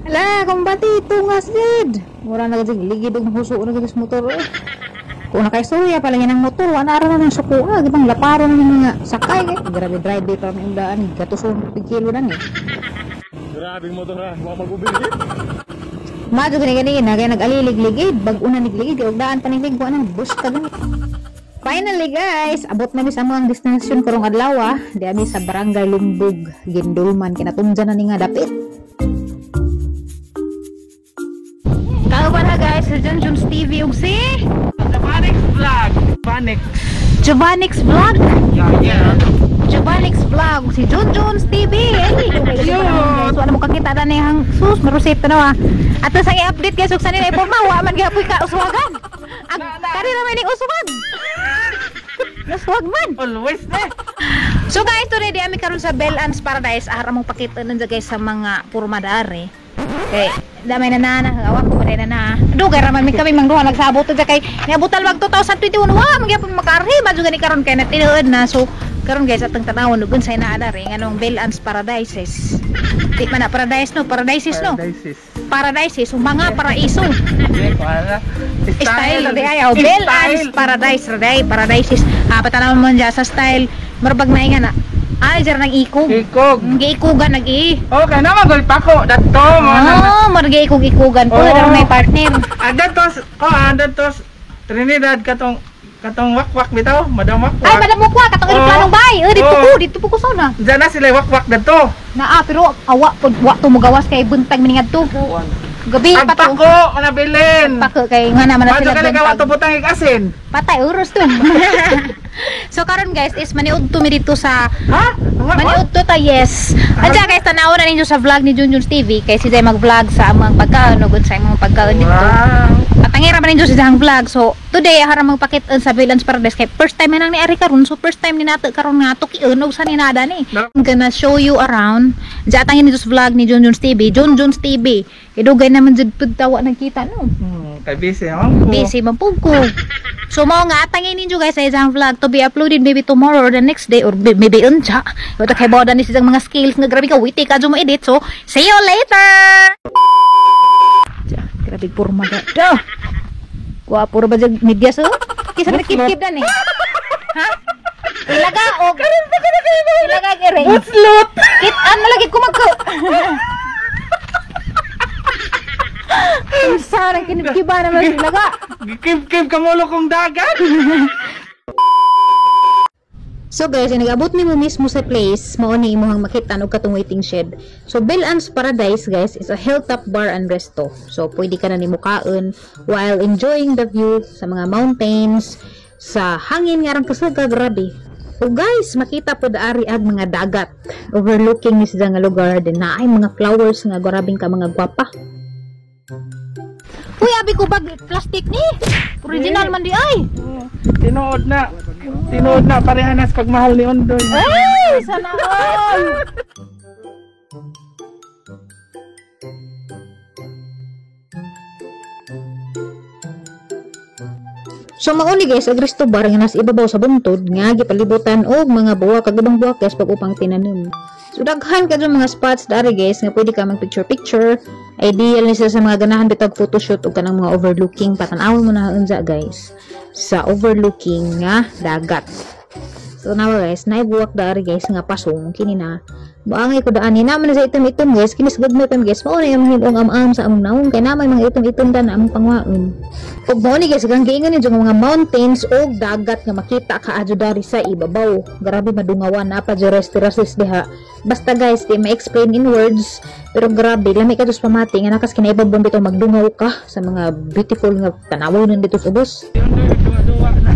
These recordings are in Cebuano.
Ala, kumbati tungas gid. Mura na gid ligid og huso na gid sa motor eh. Kung nakaistorya pala yan ang motor, wala ra na ng suko ah, gibang laparo na ng mga sakay eh. Grabe drive pa may undaan, gatuson kilo na ni. Grabe motor ha, mga mag-ubili. Madyo gani gani na kay nag-alilig-ligid, bag-o na nigligid, kay og daan pa nig wa na bus ka gani. Finally guys, abot na mi sa among destinasyon karong adlaw ah. Di ami sa Barangay Lumbug, Guindulman, kinatumdyan na ni nga dapit. Kauban na guys, si Junjun's TV ug si Japanix Vlog! Japanix! Jovanix Vlog. Yeah. Jovanix Vlog si Junjun's TV. Ay, Yun. so ano mo kakita na niyang sus, marusit na ah. At sa i-update guys, ug sa nila iporma, wa man gyapon ka uswagan. Ang kari ra man ning uswag. Uswag man. Always na! So guys, today di ami karon sa Bell Ann's Paradise. Ahara mong pakita nun guys sa mga purmadare. Kay damay na na awa ko na na. Dugay ra man mi kami mang duha nagsabot ta kay niabutal mag 2021 wa man gyapon makaarhi man jud gani karon kay natinuod na. So karon guys atong tanawon ug unsay naa diri nganong Bell Ann's Paradises. Di man na paradise no, paradises no. Paradises. Paradises, so mga paraiso. Hindi, wala. Style ra di ay, oh, Bell Ann's Paradise ra di ay, paradises. Ah, patanaw mo dyan sa style, murabag na nga na. Ay, dyan nang ikog. Ikog. Giikugan nag i. Okay, naman gol pako. Dato, mga naman. Oh, margi ikog-ikugan po, Oo. oh. May partner. Ah, dato, oh, ah, dato, Trinidad, katong, katong wakwak bitaw, Madam Wakwak. Ay, madam mo kwa, katong Oo. eroplanong bay. Eh, dito Oo. ko, dito po ko sana. Diyan na sila wakwak dato. Naa, pero awa po, wa to mugawas kay buntag miningad to. Gabi Ang pa to. pako, manabilin. Pako kay nga naman na Madyo sila ka nagawa buntag. to butang ikasin. Patay oras to. So karon guys is maniud to mi dito sa Ha? What? Maniud to ta, yes. Adya guys, tanaw na ninyo sa vlog ni Junjun's TV kay si Jay mag-vlog sa among pagkaon ug sa imong pagkaon dito. Wow. Patangira man ninyo sa iyang vlog. So today ahara magpakit sa Bell Ann's Paradise kay first time na nang ni Ari karon. So first time ni nato karon nga tukion og sa ni nada ni. No. I'm gonna show you around. Diya tangin ninyo sa vlog ni Junjun's TV, Junjun's TV. Kay dugay naman jud pud tawa nagkita no. Kay busy ako. Busy man pud ko. So mao nga atangin ninyo guys sa isang vlog to be uploaded maybe tomorrow or the next day or maybe unsa. Wala kay boda ni siyang mga skills nga grabe ka witty ka mo edit. So see you later. Ja, grabe porma ga. Da. Gwapo ra ba jag media so? Kisa na kip-kip dan eh. Ha? Ilaga og ilaga ere. Buslot! Kit-an na lagi ko magko. Unsa ra kinibkiba naman sila ga. Gikib-kib kamulo kong dagat! So guys, nag-abot nimo mismo sa place, mao ni imong makita og katong waiting shed. So Bell Ann's Paradise guys is a hilltop bar and resto. So pwede ka na nimo kaon while enjoying the view sa mga mountains, sa hangin nga rang kasaga grabe. So guys, makita pod ari ang mga dagat. Overlooking ni sila nga lugar din na ay mga flowers nga grabing ka mga gwapa. Uy, abi ko bag plastic ni. Original man di ay. Tinuod na. Tinuod na parehanas kag mahal ni Ondoy. Ay, sana all. So mauni guys, ang resto bar nga nasa ibabaw sa buntod nga gipalibutan og mga buwak kag ubang buwak guys pag upang tinanom. So daghan kadto mga spots dari guys nga pwede ka mag picture picture. Ideal ni sila sa mga ganahan bitag photoshoot ug kanang mga overlooking patan-awon mo na unsa guys sa overlooking nga dagat. So nawa guys, naibuwak dari guys nga pasong kini na. Buangay ko daan ni naman sa itom-itom guys, kinis gud mo guys, mao na yung himong am-am sa among naong kay naman mga itom-itom dan among pangwaon. Ug mao ni guys, kang giingon ninyo nga mga mountains og dagat nga makita ka adyo dari sa ibabaw. Grabe madungawan na pa jud terraces diha. Basta guys, di ma-explain in words, pero grabe lami ka sa pamati nga nakas kinaibabaw bitaw magdungaw ka sa mga beautiful nga tanawon dito sa ubos. Si Ondoy duwa-duwa na.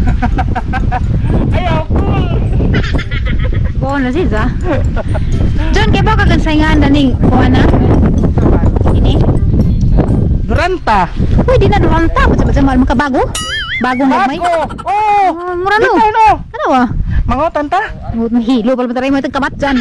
Ayaw cool. Kuha na siya. John, kay ba kagansayangan na ning kuha na? Ini? Duranta. Uy, di na duranta. Baca-baca mahal makabago. Bago nga may. Bago. Oh, Ah, mura no. Bitaw no. Ano ah? Mangutan ta. Mahilo pala ba mo itong kamat dyan?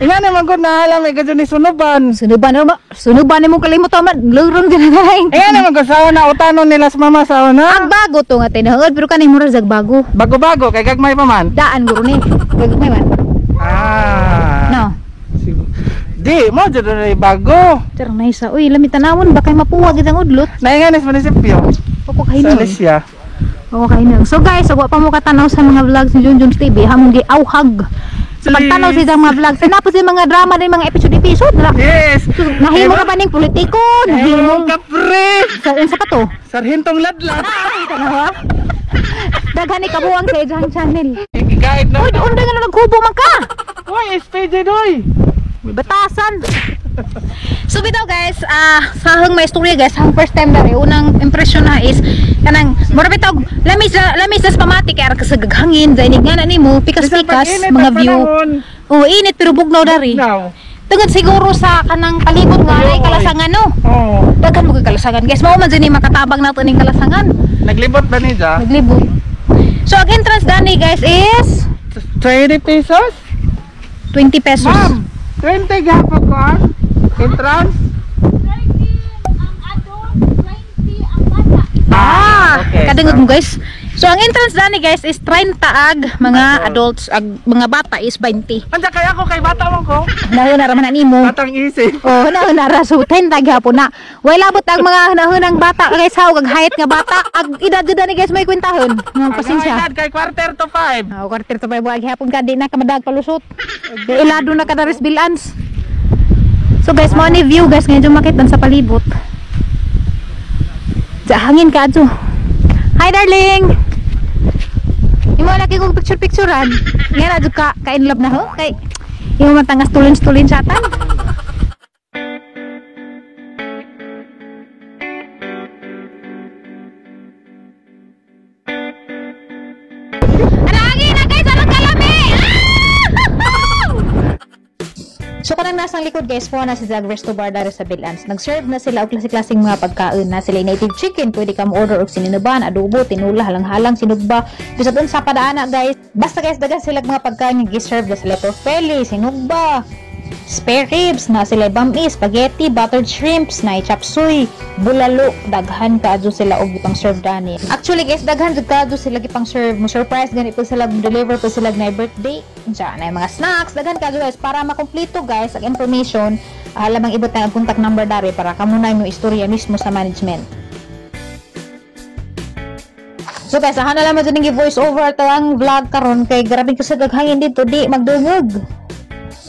Inga na man gud na alam eh kadyo ni sunuban. Sunuban na ba? Sunuban na mo kalimot man. Lurong dyan na lang. Inga na man gud sa una utanon nila sa mama sa una. Ang bago to nga tinahod pero kaning mura jag bago. Bago-bago kay gagmay pa man. Daan guro ni. Gagmay man. Ah. No. Di, mo jud na bago. Pero nice ah. Uy, lami tanawon ba kay mapuwa gid ang udlot. Nainganis munisipyo. Ako kay Sa nun. Alicia. Ako kay nun. So guys, wa pa mo katanaw sa mga vlogs ni Junjun's TV, hamong giauhag. Sa pagtanaw sa isang mga vlogs, tinapos yung mga drama din mga episode-episode ra. Yes. Nahimo ka ba ning politiko? Nahimo Nahimo ka pre. sa pa to? Sarhentong ladlad. Ay, tanawa. Daghan ni kabuang sa ijang channel. Guide na. Uy, unday nga na naghubo man ka. Uy, SPJ doy. Batasan. So bitaw guys, sa hang may istorya guys, ang first time dali, unang impression na is kanang mura bitaw lamis lamis sa pamati kay ara kasag hangin, zainig nga na nimo, pikas-pikas mga view. Oh, init pero bugnaw dari. Now. Tungod siguro sa kanang palibot nga ay kalasangan no. Oh. Daghan mo kay kalasangan guys, mao man jud ni makatabang nato ning kalasangan. Naglibot ba niya? Naglibot. So ang entrance dani guys is 20 pesos? 20 pesos. Ma'am, 20 gapon ko ah. Entrance? 13 ang adult, 20 ang bata. Ah, Okay. kadungog mo guys. So ang entrance dani guys is 30 ag mga adults ag mga bata is 20. Anja kaya ako kay bata mo ko. Nahuna ra man na nimo. Batang isip. Oh, nahuna ra so 10 gihapon na. Way labot ang mga nahunang bata guys haw ag height nga bata ag edad jud dani guys may kwentahon. Nga pasensya. Ang edad kay 4:45. Oh, 4:45 buwag gihapon ka di na ka madag palusot. Di ilado na ka daris bilans. So guys, mo ni view guys ngayon makita sa palibot. Sa hangin ka adto. Hi darling. Imo lagi kong picture picturean. Nga na jud ka ka in love na ho kay imo man tangas tulin-tulin sa atan. Arangin na guys, anong kalami? So kanang nasa likod guys, po na si Zag Resto Bar dara sa Bilans. Nag-serve na sila og klase-klaseng mga pagkaon na sila native chicken, pwede ka mo-order og sinunuban, adobo, tinula, halang-halang, sinugba. Bisag unsa pa daan guys. Basta guys, daghan sila og mga pagkaon nga gi-serve na sila pork belly, sinugba, spare ribs, na sila bami, spaghetti, buttered shrimps, na chop suey, bulalo, daghan kaadyo sila og gipang serve dani. Actually guys, daghan jud kaadyo sila gipang serve. Mo surprise gani po sila deliver po sila na birthday. Diyan na mga snacks, daghan kaadyo guys para makumpleto guys ang information. Lamang ibot ang contact number dari para kamo na yung istorya mismo sa management. So guys, aha na lamang dyan voice over ang vlog karon kay grabe kasi hangin dito di magdungog.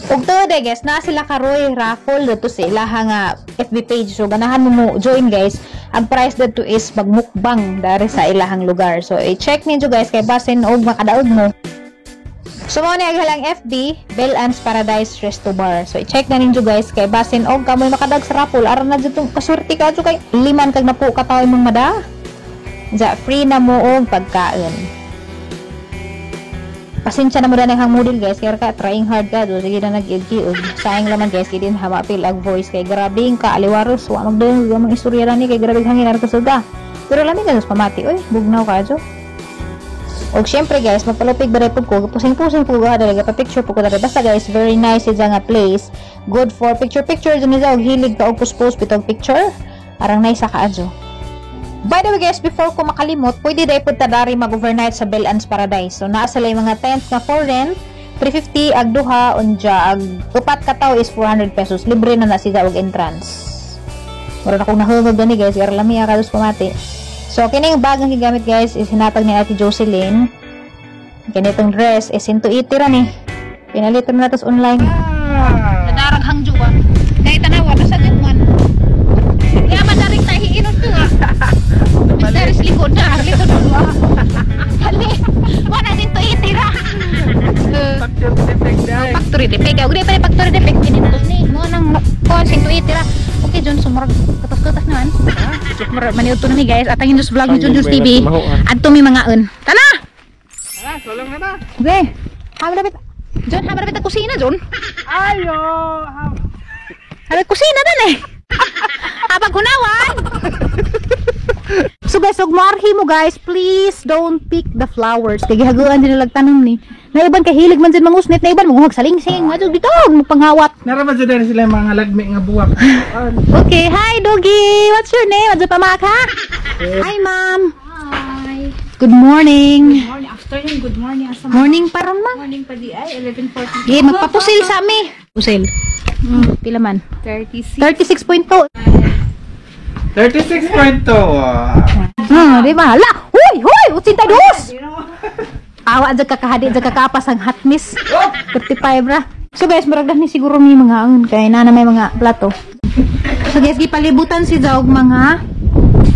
Ug tuod eh, guys, naa sila karoy raffle dito sa ilaha nga FB page. So ganahan mo mo join guys. Ang price dito is magmukbang dari sa ilahang lugar. So i-check ninyo guys kay basin og makadaog mo. So mo ni ang halang FB, Bell Ann's Paradise Resto Bar. So i-check na ninyo guys kay basin og kamoy makadag sa raffle aron na jud tong kaswerte ka jud kay liman kag napo ka tawo imong mada. Ja, free na mo og pagkaon. Pasensya na mo na ang model guys kaya ka trying hard ka do sige na nag-iog sayang laman guys kay din hamapil ang voice kay grabe ka aliwaros wa magdungog ang mga istorya ni kay grabe hangin ar kasuga pero lami ka sa pamati oy bugnaw ka jo. Og syempre guys magpalupig ba pud ko pusing-pusing po ga dali pa picture po ko dali basta guys very nice is nga place, good for picture picture jud ni og hilig ka og post bitog picture arang nice ka adyo. By the way guys, before ko makalimot, pwede dahil punta dari mag-overnight sa Bell Ann's Paradise. So naa sila yung mga tent na for rent, 350 ag duha unja ag upat ka tawo is 400 pesos. Libre na na sila og entrance. Mura na akong nahungog gani guys, kaya lami ka dos pamati. So kining bag ang gigamit guys is hinatag ni Ate Jocelyn. Kinitong dress is 180 ra ni. Pinalito na natos online. Ah. Nadarag hangjo ba? Kay tanawa na sa man. Kaya madaring tahiinon to ah. Mister likod na, likod na. Dali. Wala din to itira. Factory defect dai. Factory defect. Ug di pa factory defect pinindot ni. Mo nang kuan 180 ra. Okay John, sumurag katas-katas naman. Murag maniudto na ni guys. Atang Indus vlog ni Junjun's TV. Adto mi mga un. Tana. Ah, sulong na na. Okay. Hama dapat. John, hama dapat ang kusina, John. Ayo. Hama kusina dan eh. Habang hunawan. So guys, ug moarhi mo guys, please don't pick the flowers. Kay gihaguan din nilag tanom ni. Naiban kay hilig man din mangusnit, naiban mo salingsing, adto dito magpanghawat. Nara ba jud sila yung mga lagmi nga buwak? Okay, hi doggy. What's your name? Adto pa maka? Hi ma'am. Hi. Good morning. Morning. Afternoon, good morning. Asa Morning pa ron, ma. Morning pa di ay, 11:40. Eh, magpapusil sa ami. Pusil. Pila man? 36. 36.2. 36.2. Di ba? Hala! Huy! Huy! 82! Awa dyan kakahadi dyan kakapas ang hot miss. 35 ra. So guys, murag ni siguro may mga angon kay na may mga plato. So guys, gipalibutan si Jaog mga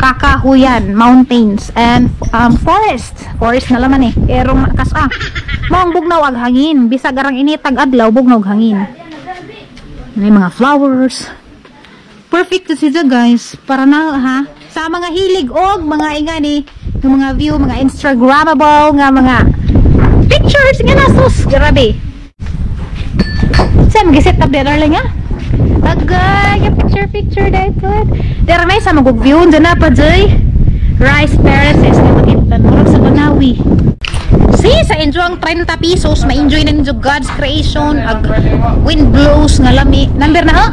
kakahuyan, mountains and forest. Forest na laman eh. Pero makas ah. Maong bugnaw ag hangin. Bisag arang initag adlaw bugnaw ag hangin. May mga flowers. Perfect to siya guys. Para na ha sa mga hilig og mga ingani, yung mga view, mga instagrammable nga mga pictures nga nasos. Grabe. Sa mga set up di darling ha? Agay, yung picture picture dahil po. Dara may sa magug view dyan na pa jay. Rice terraces nga makita murag sa Banawi. See, sa enjoy ang 30 pesos, ma-enjoy na ninyo God's creation, ag wind blows nga lami. Number na ha?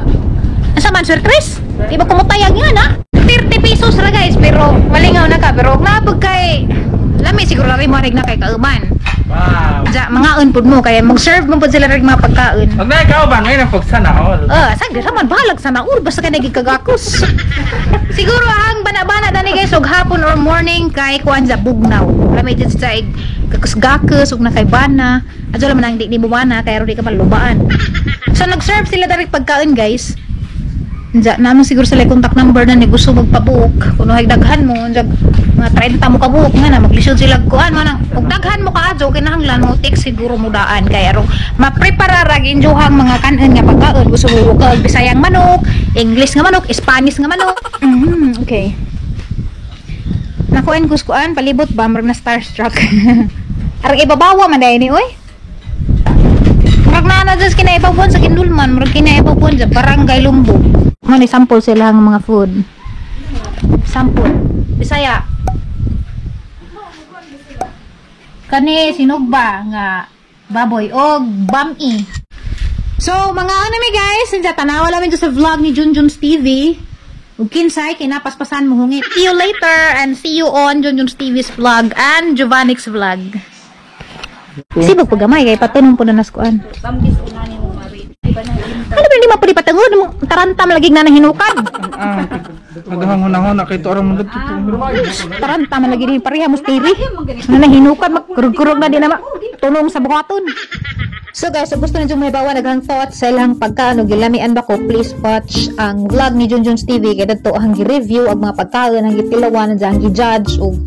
Asa man, Sir Chris? Di ba kumutayag yan, ha? 30 pesos ra guys, pero malingaw na ka. Pero nabag kay, lami siguro lami mo na kay kauban. Wow. Ja, mga pud mo, kaya mag-serve mo pud sila rin mga pagkaon. Pag na ikaw ba, ngayon ang pagsa na all. Ah, sagdi raman balag sa naur basta ka nagigagakos. Siguro ang bana-bana dani guys og hapon or morning kay kuan sa bugnaw. Lami dyan sa gakus-gakus ug na kay bana. Adyo man ang di ni mo bana kay aron di ka malubaan. So nag-serve sila diri pagkaon guys. Diya, naman siguro sila contact number na ni gusto magpabook. Kuno hay daghan mo, diya, mga 30 mo kabuok nga na maglisod sila kuan man ang og daghan mo kaadyo kinahanglan mo text siguro mo daan kay arong maprepara ra ginjuhang mga kanon nga pagkaon gusto mo og Bisayang manok, English nga manok, Spanish nga manok. Okay. Nakuan kuskuan palibot ba murag na starstruck. Arang ibabawa man dai ni oy. Murag na na just kinaibabon sa Kindulman, murag kinaibabon sa Barangay Lumbo. Mo ni sample sila ang mga food. Sample. Bisaya. Kani sinugba nga baboy og bami. So mga ano mi guys, sinja tanawa lamin sa vlog ni Junjun's TV. Ug kinsay kinapaspasan mo hungit. See you later and see you on Junjun's TV's vlog and Jovanic's vlog. Sibog pagamay kay patunong po na naskuan. Ano ba hindi mapuli patungod? Taranta malagig na nahinukan. Nagahang hunahon na kay tuarang mundo. Taranta malagi din pareha mo stiri. Na nahinukan magkurog-kurog na din na tunong sa buhaton. So guys, kung gusto ninyo may bawa naghang thoughts sa ilang pagkaon og gilamian ba ko, please watch ang vlog ni Junjun's TV kay dadto ang gi-review og mga pagkaon ang gitilawan ang gi-judge og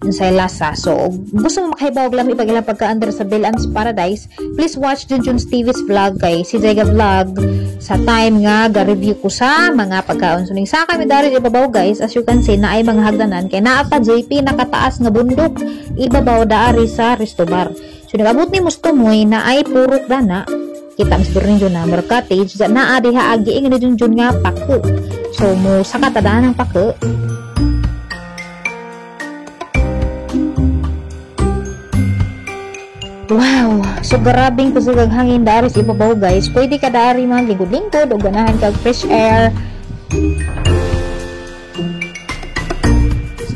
unsay lasa. So, gusto mo makahibaw og lami pag ilang pagkaon diri sa Belan's Paradise, please watch Junjun's TV's vlog kay si Jaiga vlog sa time nga ga-review ko sa mga pagkaon. So, ning sa kami dari ibabaw guys, as you can see na ay mga hagdanan kay naa pa JP nakataas nga bundok ibabaw daari sa Restobar. So, nagabot ni Mustumoy na ay purok dana. Kita mo siguro ninyo na murag cottage naa diha agi ingon ni Junjun nga paku. So, mo saka ta daan ang paku. Wow! So, grabing kusog ang hangin dari sa ibabaw, guys. Pwede ka dari mga lingkod-lingkod o ganahan kag fresh air.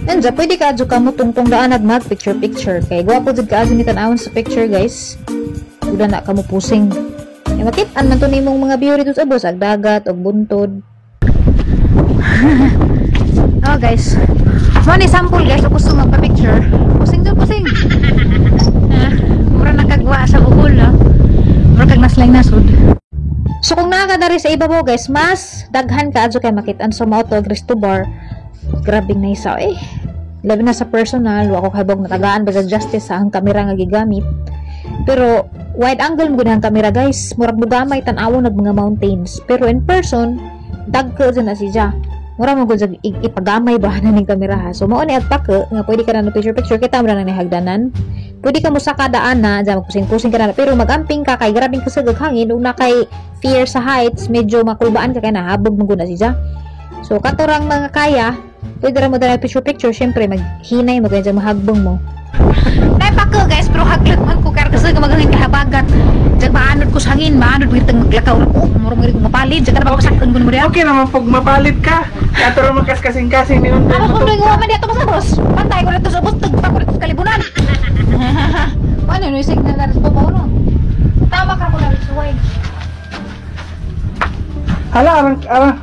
Nandiyan, pwede ka adyo ka mo tungtong daan at mag-picture-picture. Kay gwapo jud ka adyo ni tan-awon sa picture, guys. Uda na ka mo pusing. E makit-an man to nimong mga view rito sa ubos, ag dagat og buntod. Oh, guys. Mo ni sample, guys, kung gusto magpa-picture. Pusing jud, pusing. Mura nakagwa sa buhol, no? Mura kag naslay nasud. So kung naa ka dari sa ibabaw, guys, mas daghan ka adyo kay makit-an sa mao to Restobar. Grabing nice eh. Labi na sa personal, wa ko kahibog natagaan ba sa justice sa ang kamera nga gigamit. Pero wide angle mo gud ang kamera, guys. Murag mugamay tan-awon nag mga mountains. Pero in person, dagko jud na siya. Mura mo gud ipagamay ba na ning kamera ha. So mao ni agpake nga pwede ka na no picture picture kita mo na nang hagdanan. Pwede ka mo sa kadaan na dyan magpusing-pusing ka na pero magamping ka kay grabing kusog og hangin ug na kay fear sa heights medyo makulbaan ka kay nahabog mo gud na siya. So katurang mga kaya pwede ra mo dala picture picture, syempre maghinay mo kay dyan mahagbong mo. Napako guys, pero haglot man ko kay kasi maghangin kahabagat. Diyan maanod ko sa hangin, maanod gitang maglakaw ko, murong gid ko mapalit, diyan ka na mapasaktan ko mo diha. Okay naman pag mapalit ka. Katuro magkaskasing-kasing ni Unday. Ako kung man dito sa bus. Pantay ko dito sa bus, tagpa ko dito sa kalibunan. no signal na rin ko no. Tama ka ko na suway. Hala, arang arang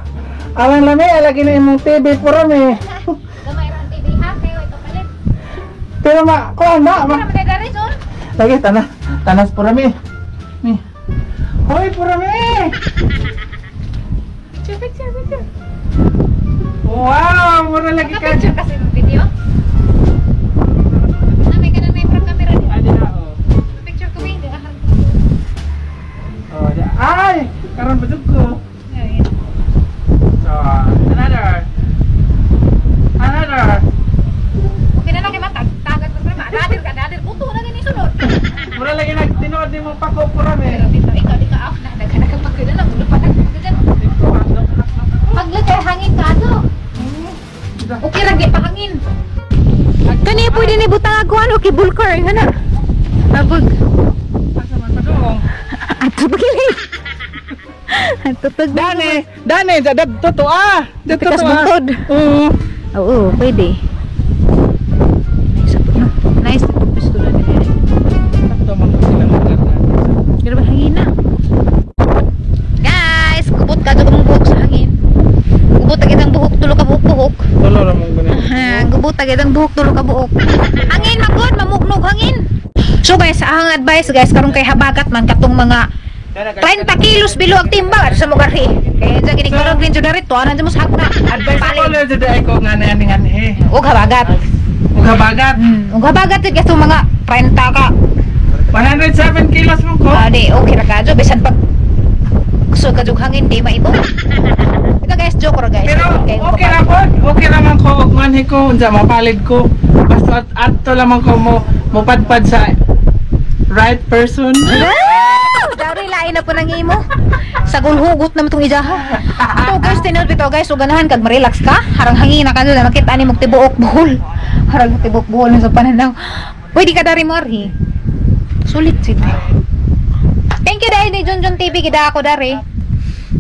arang lami lagi na imong TV purami. Gamay ra ang TV ha, kayo ito palit. Pero ma kuan ba? Ma, Para man dari son. lagi tanas tanas purami. Ni. Hoy, purami. Picture, picture, picture. Wow, mura lagi ka. Picture kasi ng video. Na may kanang may front camera ni. Ay, di na, oh. Picture ko ba? Oh, di. Ay, karon pa jud ko. So, another. Another. Okay na lang kay matag tagad ko pa dadir ka dadir buto na gani sunod. Mura lagi nag tinuod nimo pako purami. Pero dito ikaw di ka off na daghan ka pag na lang pa dyan. Paglagay hangin ka ato. Okay ra gyud pahangin. Kani pwede ni butang aguan o cable car ngana. Abog. Asa man padung? Ato pagili. Ato tag Dani, dani, dad totoo ah. Dad Pikas totoo ah. bungkod. Oo. Oo, pwede. Nice po no. Nice ito pisto na nila. Sakto man sila lugar na. Grabe hangin na. Guys, kubot ka jud mong buhok sa hangin. Kubot agad ang buhok tulo ka buhok-buhok. Tulo ra mong gani. Ha, gubot agad ang buhok tulo ka buhok. Hangin magod, mamugnog hangin. So guys, ang advice guys karon kay habagat man katong mga 30 kilos bilo ang timba sa mo gari. Kaya dyan gini karon rin jud diri to anan mo sa hagna. Advice ko Palit. lang jud ay ko nga na ani nga eh. Og habagat. Ug habagat. Og habagat jud katong mga 30 ka. 107 kilos mo ko. Ah, di okay ra ka jo bisan pag kusog ka jud hangin di maibo. Ito guys, joke ra guys. Pero Kay okay ra po. Okay ra man ko og nganhi ko unsa mapalid ko. Basta at adto lamang ko mo mopadpad sa right person. Dari lain na po nang imo. Sa gulhugot naman itong ijaha. Ito guys, tinuod bitaw guys, so ganahan kag ma-relax ka. Harang hangin na ka doon, makita ni mong tibuok buhol. Harang tibuok buhol sa pananaw. Pwede ka dari mo arhi. Sulit sit. Thank you dahil ni Junjun TV gida ako dari.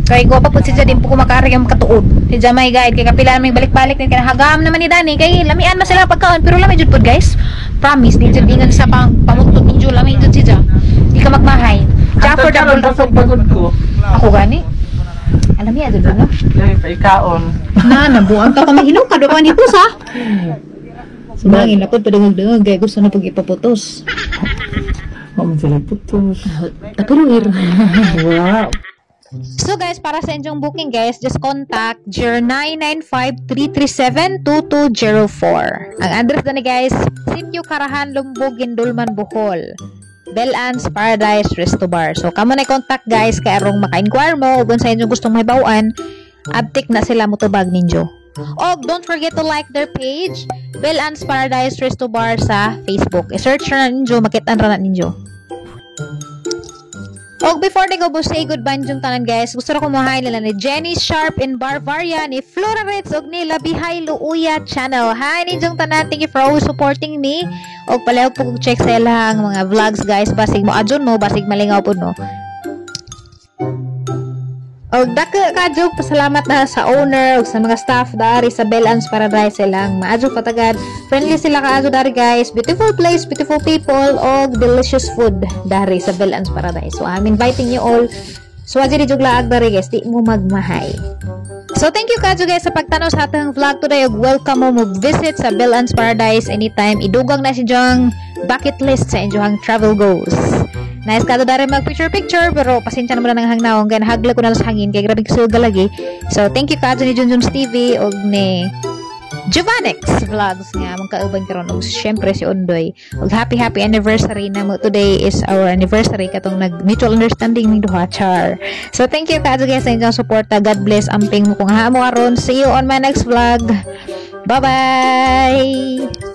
Kay ko pa po si Jadin po kumakari yung katuod. Si Jamay guide kay kapila naming balik-balik ni kinahagam naman ni Dani kay lamian man sila pagkaon pero lami jud pod guys. Promise di jud ingon sa pang pamutot ni Ju lami jud si Ja. Di ka magmahay. Ja Adto for the karon bull. basog pagod ko. Ako gani. Alam niya jud no. Dili pa ikaon. Na nabuang ka kami hinom ka do ni pusa. Sumangin na pod padungog-dungog kay gusto na pag ipaputos. Wa man sila putos. Pero ir. Wow. So guys, para sa inyong booking guys, just contact 0995-337-2204. Ang address na ni guys, Sitio Karahan, Lumbog, Guindulman, Bohol. Belan's Paradise Resto Bar. So, kamo na contact guys, kay arong maka-inquire mo, ug sa inyong gustong mahibaw-an, abtik na sila mutubag ninyo. Og don't forget to like their page, Belan's Paradise Resto Bar sa Facebook. I-search na ninyo, makita ra na ninyo. Og before they go, say goodbye yung tanan guys. Gusto ra ko mo-hi nila ni Jenny Sharp in Barbaria, ni Flora Ritz, og ni Labihay Luuya Channel. Hi ninyong tanan. Thank you for always supporting me. Og palihog po kog check sa ilang mga vlogs guys. Basig mo adjon mo, basig malingaw po no. Og dako kadyo pasalamat na sa owner ug sa mga staff dari sa Belan's Paradise silang maadyo patagad. Friendly sila kaadyo dari guys. Beautiful place, beautiful people og delicious food dari sa Belan's Paradise. So I'm inviting you all. So adyo di jud laag dari guys, di mo magmahay. So thank you kadyo guys sa pagtanaw sa atong vlog today ug welcome mo mag-visit sa Belan's Paradise anytime. Idugang na si Jong bucket list sa inyong travel goals. Nice ka dari mag picture picture pero pasensya na mo na ng hangnaw kay nahagla ko na lang sa hangin kay grabe kasuga lagi. So thank you kaadto ni Junjun's TV og ni Jovanix Vlogs nga among kauban karon og syempre si Ondoy. Og happy happy anniversary na mo. Today is our anniversary katong nag mutual understanding ning duha char. So thank you kaadto guys sa inyong suporta. God bless amping mo kung ha mo aron. See you on my next vlog. Bye bye.